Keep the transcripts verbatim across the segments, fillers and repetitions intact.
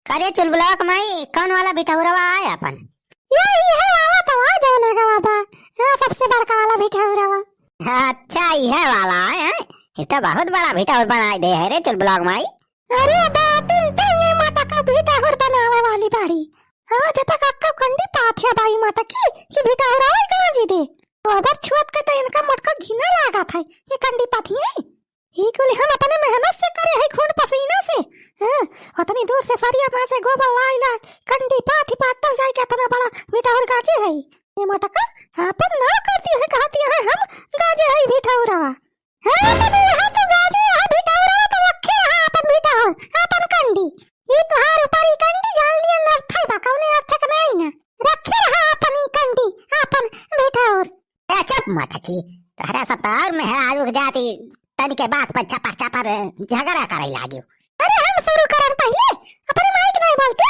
करे चुलबुलावा क माई, कौन वाला भिठौरवा आय आपन? ये इहे वाला तो आ जौन गवा बा। हाँ, सबसे बड़का वाला भिठौरवा। अच्छा, इहे वाला आय, हैं? ये तो बहुत बड़ा भिठौर बनाई दे है रे चुलबुलावा क माई। अरे बा, तीन तीन ये मटका भिठौर बनावे वाली बाड़ी। हाँ, जब तक अक्का कंडी पात है बाई मटकी, ये भिठौरवा ही गांजी दे। गोबर छुअत के तो इनका मटका घिना लागत है, ये कंडी पात है। ई कुल हम अपने मेहनत से करे है, खून पसीना से। हाँ, उतनी दूर से सरिया में से गोबर लाई लाई, कंडी पाथी पात तब जाए के इतना बड़ा भिठौर गाजे है। ये मटका आपन ना करती है, कहती है हम गाजे है भिठौरवा। हाँ, तब यहाँ तो गाजे है भिठौरवा, तो रखे रहा आपन भिठौर, आपन कंडी। ये तुहार ऊपर ई कंडी जान लिया, नर्थे बा, कौने अर्थ के नहीं ना। रखे रहा आपन ई कंडी, आपन भिठौर। ए, चुप मटकी, तोहरा सब तो और मेहरारू के जाति तनिके बात पर चपर चपर झगड़ा करे लागियो। अरे हम शुरू करन पहिले, अपने माई के नहीं बोलते?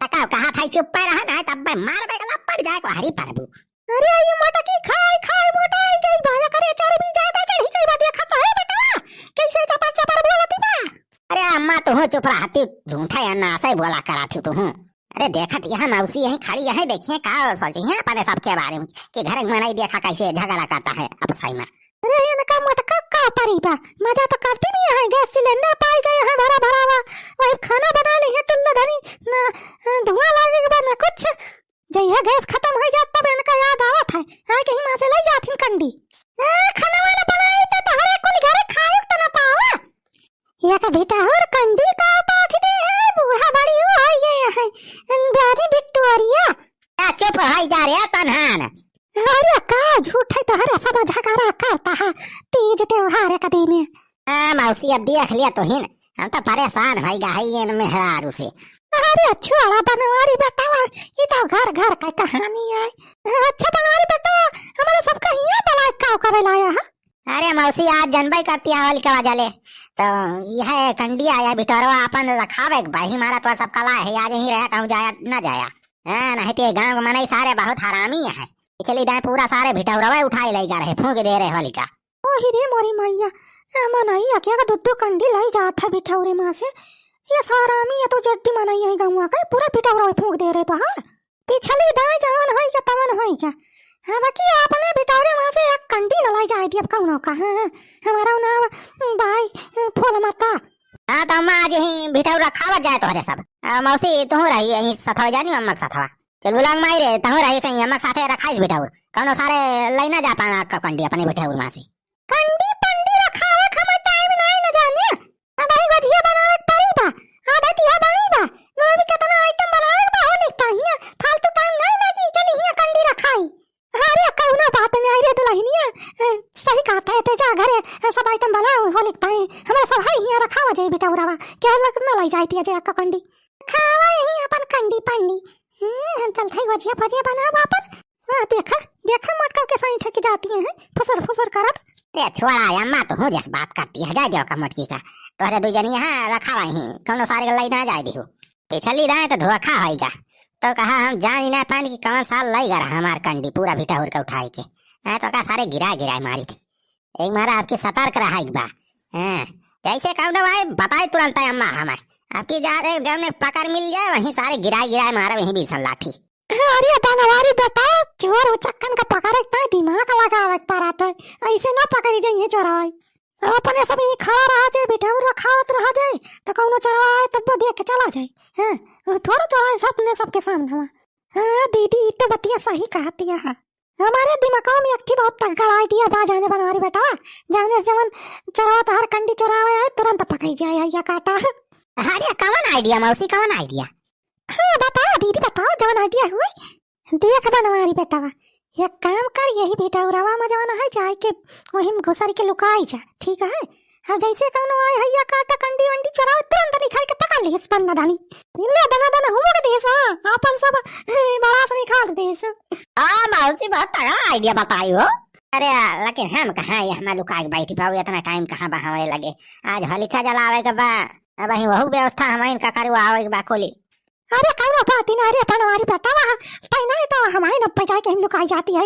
तकाओ कहा था चुप पे रहा, नहीं तब मैं मार बेगला पड़ जाए को हरी परबू। अरे ये मटकी खाई खाई मोटाई गई बा, एकरे चर्बी ज्यादा चढ़ी गई बा, देखा तो है बेटवा, कैसे चपर चपर बोलती बा। अरे अम्मा तू चुप रहती, झूठा या ना से बोला करा थी तू। अरे देखत यहाँ मौसी यहीं खड़ी है, देखिए का सोची है अपने सबके बारे में कि घर में नहीं देखा कैसे झगड़ा करता है आपस में। अरे इनका मटका का परी बा, मजा तो करती नहीं है, गैस सिलेंडर पाई गए हैं भरा भरा हुआ, वही खाना बना ली है टुल्ला धनी, ना, अ, धुआं लागे के बा ना कुछ। जइहे गैस खत्म हो जात तब इनका याद आवत है, आए के हिमा से लई जाथिन कंडी। ए, खाना वाना बनाई तो तोहरे कुल घरे खाए तो ना पावा। एक भिठौर कंडी का पाथ दे है, बूढ़ा बड़ी हो गए है, बेरी विक्टोरिया। ए, चुप है जा रे तनहान। अरे का झूठे तोहरे सब झगड़ा करता है, तीज त्योहार के दिन। ए, मौसी अब देख लिया तो हिन, हम तो परेशान भई गा है इन मेहरारू से। अरे छोड़ा बनवारी बेटवा, ई तो घर घर का कहानी है। अच्छा बनवारी बेटवा, हमारे सबका हियाँ बुलाए का करे लाया है? अरे मौसी, आज जनबे करती आवल के वजह ले, तो यह कंडिया या भिठौरवा अपन रखावे के बा, ही मारा तो सब कला है, आज यहीं रहा, कहूँ जाया ना जाया। हाँ, नहीं तो ये गाँव के मनई सारे बहुत हरामी है। पिछली दाएं पूरा सारे भिठौरवा उठाए लई गा रहे, फूंक दे रहे होलिका। ओही रे मोरी मैया, ए मनई अकिया का दुद्दू कंडी लाई जात है भिठौरे माँ से। ये सारा हरामी, ये तो जड्डी मनई है गौवा का, पूरा भिठौरवा फूंक दे रहे तोहार। पिछली दाएं जवन होई का तवन होई का। हाँ, बाकी आपने भिठौरे माँ से एक कंडी न लाई जाए दी अब कौनो का। हाँ, हाँ, हमारा नाम भाई फूल माता। हाँ, तो अम्मा आज ही भिठौर रखावा जाए तोहरे सब। आ, मौसी, तू रही यहीं सथवा जानी अम्मा के सथवा। चुलबुलावा क माई रे, तहूँ रही सही, अम्मा के साथे रखाइस भिठौर। कौनो सारे लई ना जा पावे आपका कंडी अपने भिठौर माँ से। कंडी पंडी रखावे के हमार टाइम नहीं न जाने। अब ही गोजिया बनावे के परी बा। आधा टिहा बनी बा। वो भी कितना आइटम बनावे के बा, होने के टाइम है। फालतू टाइम नहीं ना कि चली हियाँ कंडी रखाई। अरे कौनो बात नहीं, अरे दुल्हनिया, ए, सही कहता है, ते जा घरे, ए, सब आइटम बनाओ, होने के टाइम। हमारा सब है हियाँ रखावा जाए भिठौरवा। क्या लग ना लाई जाती है जे आपका कंडी। खावा यहीं अपन कंडी पंडी। हम्म, हम चलत हई गोजिया फोजिया बनावा अपन। हाँ, देखा, देखा मोटका के साइड ठेके जाती हैं, फुसर फुसर करत। ए, छोड़ा अम्मा, तू हूँ जस बात करती है, जाए देवा का मोटकी का। तोहरे दू जनी यहाँ रखावा ही, कौनो सारे के लई ना जाए दिहु। पिछली दाएं तो धोखा होइगा। तो कहा हम जान ही ना पानी कि कौन साल लई गा रहा हमार कंडी पूरा भिठौर के उठाए के। हाँ, तो का सारे गिराए गिराए मारी थी। एक मारा आपके सतर्क रहा एक बा। हाँ, जैसे कौनो आए बताए तुरंत है अम्मा हमें। आपकी जा रहे जौन एक पकड़ मिल जाए वहीं सारे गिराए गिराए मारे वहीं बीसन लाठी। अरे बनवारी बेटा, चोर उचक्कन का पकड़े के ताई दिमाग लगावे के पड़त है। ऐसे ना पकड़ी जाइए चोरवा। अपने सब यहीं खड़ा रहा जाए, भिठौर रखावत रहा जाए, तो कौनो चोरवा आए तब वो देख के चला जाए। हाँ, वो थोड़ा चोरवा है सबने सबके सामने हुआ। हाँ दीदी, ई तो बतिया सही कहती है। हमारे दिमाग में एक ठे बहुत तगड़ा आइडिया बा, जाने बनवारी बेटवा, जाने जवन चोरवा तोहर कंडी चोरावे आए, तुरंत पकड़ जाए या काटा। अरे कवन आइडिया मौसी, कवन आइडिया? हाँ, बताओ दीदी, बताओ, जवन आइडिया हुई। देख बनवारी बेटवा, एक काम कर, यही भिठौरवा में जवन है, जाए के वही में घुसर के लुकाई जा, ठीक है? अब जैसे कौनो आए है या काटा कंडी वंडी चोरावे, तुरंत निकाल के पकड़ लिहिस पन्ना धानी। ले दना दना हुमुक देस, हाँ, आपन सब, ए, बड़ा से निकाल देस। हाँ मौसी, बहुत तगड़ा आइडिया बताई हो। अरे लेकिन हम कहाँ ये हमारे लुका के बैठी पाओ, इतना टाइम कहाँ बा हमारे लगे। आज होलिका जलावे के बा, अब वही वहू व्यवस्था हमारे इनका करवावे के बा कुली। अरे कौनो बात ही ना, अरे बनवारी बेटवा, तई नहीं तो हमारे न पे जाए के हम लुकाई जाती है।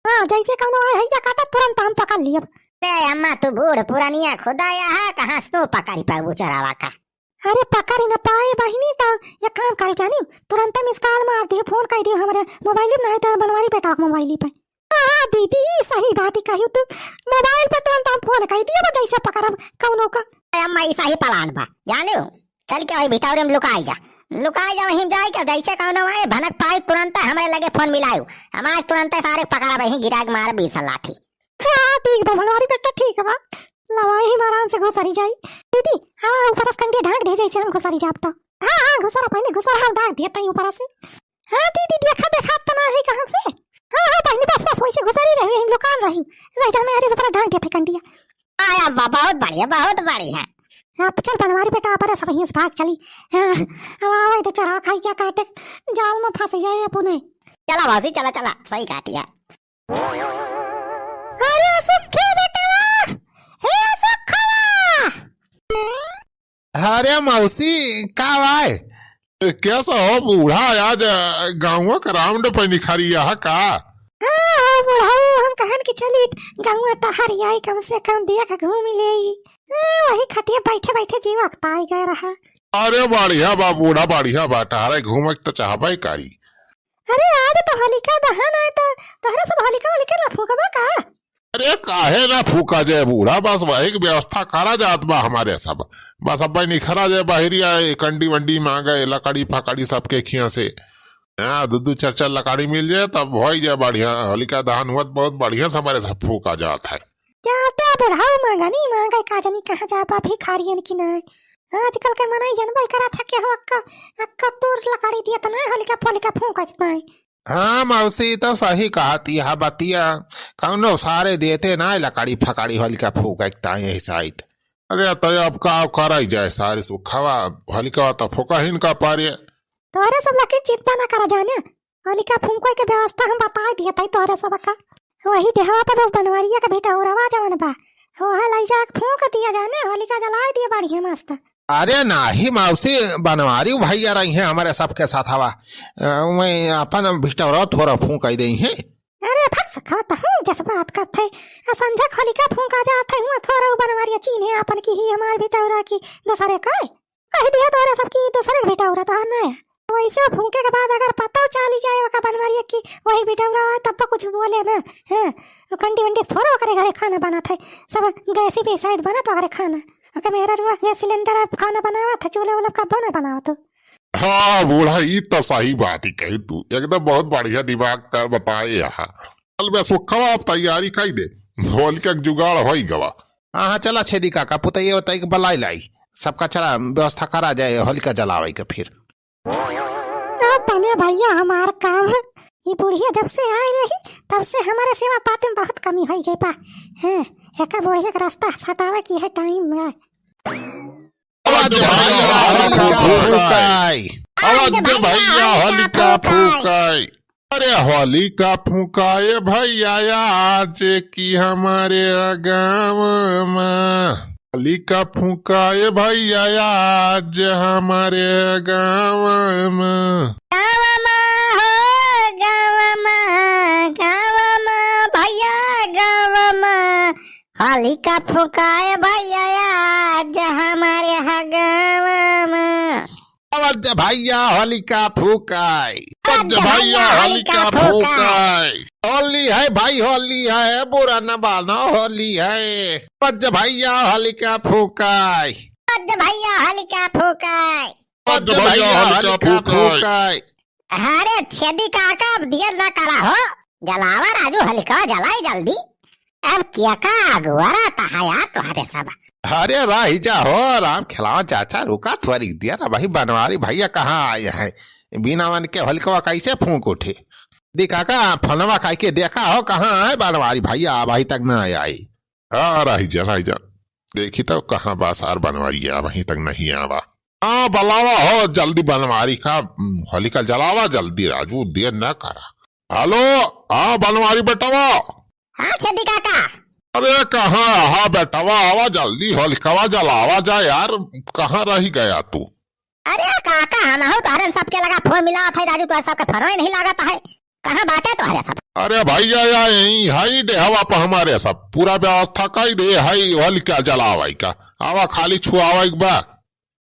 हाँ, जैसे कौनो आए है या काटा, तुरंत हम पकड़ लियब। ए अम्मा, तू बूढ़ पुरानिया खुदाया है, कहाँ से तू पकड़ी पाबू चोरावा का? अरे पकड़ न पाए बहिनी, त एक काम करो जानियो, तुरंत miss call मार दियो, फोन कर दियो हमरे मोबाइल में, नहीं तो बनवारी बेटा के मोबाइल पे। हाँ दीदी, ई सही बात ही कही तू, मोबाइल पे तुरंत हम फोन कर दियो, जैसे पकड़ब कौनो का। अरे अम्मा, ई सही प्लान बा जानियो, चल के वही भितौरे में लुकाई जा, लुकाई जा वहीं जाए के, जैसे कौनो आए भनक पाई तुरंत हमरे लगे फोन मिलायो, हम आज तुरंत सारे पकड़ब, वहीं गिरा के मारब बीस लाठी। हाँ ठीक बा बनवारी बेटा, ठीक बा, लवाई ही आराम से घुसरी जाई। दीदी, हाँ ऊपर से कंडिया ढाँक दे जैसे हम घुसरी जाब तो। हाँ हाँ घुसरा पहले घुसरा, हम ढाँक दिए तई ऊपर से। हाँ दीदी देखा देखा तो ना है कहाँ से। हाँ हाँ बहिनी बस बस वैसे घुसरी रही, हम लुकान रही, रह जा मेरे ऊपर ढाँक देते कंडिया। आया बा, बहुत बढ़िया, बहुत बढ़िया। अब चल बनवारी बेटा, ऊपर सब यहीं से भाग चली। हाँ, अब आवे तो चोरवा खाई क्या काटे, जाल में फंस जाए अपने। चला मौसी, चला, चला, सही कहती है। अरे सुखे बेटवा, हे सुखवा। अरे मौसी, का भाई? ए, कैसा हो बूढ़ा, आज, अ, गाँव का round पे निखरिया है का? हाँ, हाँ, बुढ़ऊ, हम कहन कि चली गाँव टहरी आई, कम से कम देख घूम ले। हाँ, वही खटिया बैठे बैठे जीव अकताई गए रहा। अरे बढ़िया बा बूढ़ा, बढ़िया बा, टहरे घूमे के तो चाहबे करी। अरे आज तो होलिका दहन आए, तो तोहरे सब होलिका वोलिका ना फूकबा का? अरे काहे ना फूका जाए बूढ़ा, बस वही के व्यवस्था करा जात बा हमारे सब। बस अब निखरा जाए बहरिया, ए कंडी वंडी मांगे, लकड़ी फकड़ी सबके खिया से। हाँ, दू दू चार चार लकड़ी मिल जाए तब हो ही जाए बढ़िया। होलिका दहन हुआ तो बहुत बढ़िया से हमारे सब फूका जात है। जाते बुढ़ऊ मांगनी मांगे का जानी कहाँ जाबा भिखारियन की नाय। आजकल के मनई जनबे करा था के हो अक्का, अक्का तूर लकड़ी दिया त ना होलिका फोलिका फूकत नाय। हाँ मौसी, तो सही कहत यह बतिया, कौनो सारे देते ना लकड़ी फकड़ी होलिका फूकत ताई यही साइत। अरे तो अब का कराई जाए सारे सुखवा, होलिका तो फूका ही इनका पारे। तोरे सब लकी चिंता ना करा जाने, होलिका फूंके के व्यवस्था हम बताए दिए ताई तोरे सब का। वही देहवा पर वो बनवरिया के बेटा उरवा जवन बा, ओहे लई जा के फूंक दिया जाने, होलिका जलाए दिए बढ़िया मस्त। अरे नाही मौसी, बनवारी भैया रही हैं हमारे सबके साथ हवा। अ, मैं अपन भिटौरा थोड़ा फूंक दे हैं। अरे भक सखा तहूँ जस बात करत है। आ संझा होलिका फूंका जात है, हुआ थोड़ा बनवारी चीन्हे अपन की ही हमार भिटौरा की दूसरे का। कह दिया तोहरे सब की दूसरे के भिटौरा तो है ना। वैसे फूंके के बाद अगर पता चली जाए ओका बनवारी की वही भिटौरा है तब कुछ बोले ना। हैं, वो कंडी वंडी थोड़ा ओकरे घरे खाना बनत है, सब गैस पे शायद बनत ओकरे खाना। ओके मेहररुआ गैस सिलेंडर पे खाना बनावत है, चूल्हे वूल्हे कब्बो ना बनावत हो। हाँ बूढ़ा, ई तो सही बात ही कही तू, एकदम बहुत बढ़िया दिमाग कर बताए यहाँ। चल बे सुखवा, अब तैयारी कई दे, होलिका के जुगाड़ होई गवा। हाँ हाँ, चला छेदी काका, पुतैया उतैया के बलाई लाई, सबका चला व्यवस्था करा जाए होलिका जलावे के फिर। अब बने भैया हमार काम, ये बुढ़िया जब से आए रही तब से हमारे सेवा पाती में बहुत कमी होई गई बा। हैं, एका बुढ़िया के रास्ता हटावे की है टाइम में। आज भैया होलिका फूकाई। आज भैया होलिका फूकाई। अरे होलिका फूकाए भैया आज की हमारे गाँव में। होलिका फूकाए भैया आज हमारे गाँव में। गाँव में हो, गाँव में, गाँव में भैया गाँव में। होलिका फूकाए भैया आज हमारे ह गाँव में। आज भैया होलिका फूकाए। आज भैया होलिका फूकाए। होली है भाई, होली है, बुरा न मानो, होली है। आज भैया होलिका फूकाए। आज भैया होलिका फूकाए। आज भैया होलिका फूकाए। अरे छेदी काका, अब देर ना करा हो, जलावा राजू, होलिका जलाई जल्दी। अब क्या का अगुआरा तहा यार तोहरे सब। अरे राही जा हो राम खेलावन चाचा, रुका थोड़ी देर, अब वही बनवारी भैया कहाँ आए हैं, बिना मन के होलिकवा कैसे फूंक उठे। दी काका, फोनवा खाई के देखा हो कहाँ है बनवारी भैया, अबही तक ना आई। हाँ राही जा, राही जा, देखी तो कहाँ बा सार बनवारी, अबही तक नहीं आवा। हाँ बलावा हो जल्दी बनवारी का, हम्म, होलिका जलावा जल्दी राजू, देर ना करा। हेलो, हाँ बनवारी बेटवा। हाँ छेदी काका। अरे कहाँ रहा बेटवा, आवा जल्दी होलिकवा जलावा जा यार, कहाँ रही गया तू? अरे काका, हम हो तोहरे सबके लगा फोन मिलावत है राजू, तोहरे सबके फोन ही नहीं लागत है। कहाँ बाटे तोहरे सब? अरे भैया या यही है डेहवा पर हमारे सब, पूरा व्यवस्था कई दे है होलिका जलावे का, आवा खाली छुआवे के बा।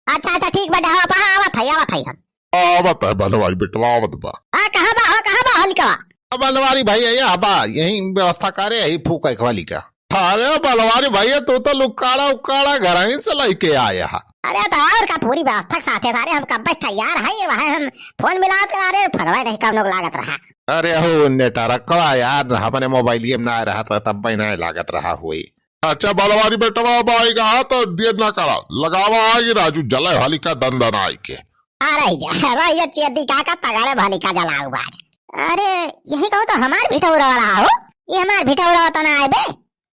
अच्छा, अच्छा, ठीक बा, जाओ, आप, हाँ, आवत है, आवत है हम। आवत है बनवारी बेटवा, आवत बा। हाँ, कहाँ बा हो, कहाँ बा होलिका? अब बनवारी भाई, ये बा, यही व्यवस्था करे, यही फूक एक होलिका। अरे बनवारी भैया, तू तो लुक्काड़ा उक्काड़ा घर ही से लेके आया है। अरे तो और का, पूरी व्यवस्था के साथे सारे हम कब से तैयार है, ये वहाँ हम फोन मिलावत करा रहे, फोनवा नहीं कब लोग लागत रहा। अरे हो नेटवर्कवा यार, हमरे मोबाइलिए में ना रहा था, तब भी नहीं लागत रहा हुई। अच्छा बनवारी बेटवा, अब आएगा तो देर ना करा, लगावा आगे राजू, जले होलिका दन दन आई के। आ रही जा, रही जा, चेदी काका पगारे होलिका जलाऊ आज। अरे यही कहूँ तो हमार भिटौरा रहा हो, ये हमार भिटौरा तो ना आए बे।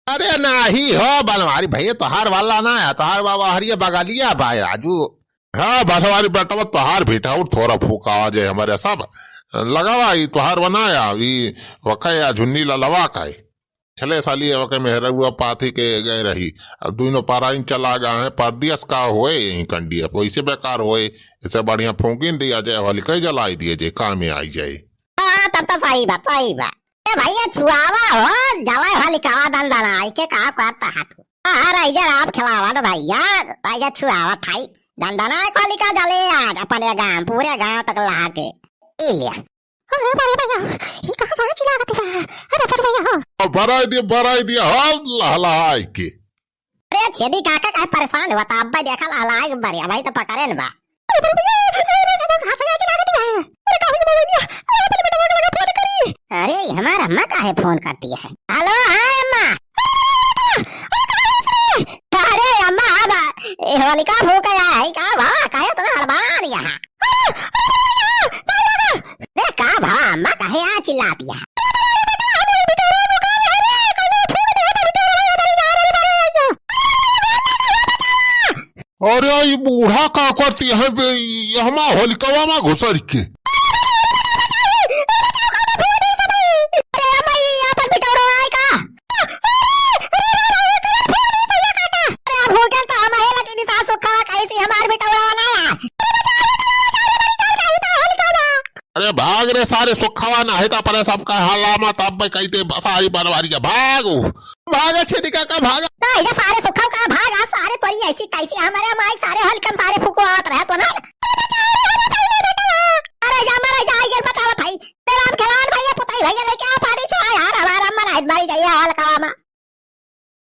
अरे नाही हो बनवारी भैया, तोहार वाला ना है, तोहार बाबा हरिया बगलिया बा राजू। हाँ बनवारी बेटवा, तोहार भिटौर थोड़ा फूका आ जाए हमारे सब। लगावा ई तोहार बनाया, ई वका या झुन्नी ललवा का है। छले साली वके मेहररुआ पाथी के गए रही, अब दुइनो पाराइन चला गए हैं, परदेस का होए यहीं कंडी, अब वैसे बेकार होए, इसे बढ़िया फूकिन दिया जाए, होलिका जलाई दिए जाए, काम में आई जाए। हाँ, तब तो सही बा, सही बा। ए भैया, छुआवा हो, जलाए होलिकावा दन दनाई के का करता हाथ। हाँ, रह जा राम खिलावा ना भैया, रह जा छुआवा थाई। दन दनाई होलिका जले आज, अपने गांव, पूरे गांव तक लहा के। ई लिया। अरे बाप रे भैया, ई कहाँ से चिल्लावत बा? अरे बाप रे भैया हो। अब भराई दिया, भराई दिया, हो लहलहाई के। अरे छेदी काका काहे परेशान हुआ था? अब्बे देखा लहलाए के बरिया भाई तो पकड़े न बा। अरे बाप रे, अरे बाप रे, कहाँ से चिल्लावत बा? अरे का हुई बा भैया? अरे अपने बेटवा के लगा फोन करी। अरे हमार अम्मा काहे फोन करती है? हेलो, हाँ अम्मा। अरे अम्मा, अब ए होलिका फूके आया है का भवा? काहे इतना हड़बड़ा रहा? अरे, अरे, अरे, अरे, अरे, अरे, अरे, का भवा अम्मा काहे आ चिल्लाती है? अरे ई बूढ़ा का करती है बे, ये हमा होलिकवा मा घुसर के। अरे माई, आपन बिटौरा आए का? अरे भूखल तो हम है, लेकिन सासु का कैसी हमार बिटौरा वाला है। अरे भाग रे सारे सुखवा, नाही तो अपने सबका हलामा तब कही दे सारी बनवारी के भागो। भागा छेदी काका, भागा। तो ये सारे सुखवा का भागा, सारे तोरी ऐसी कैसी हमारे माइक सारे हलकम सारे फुकवात रहे तो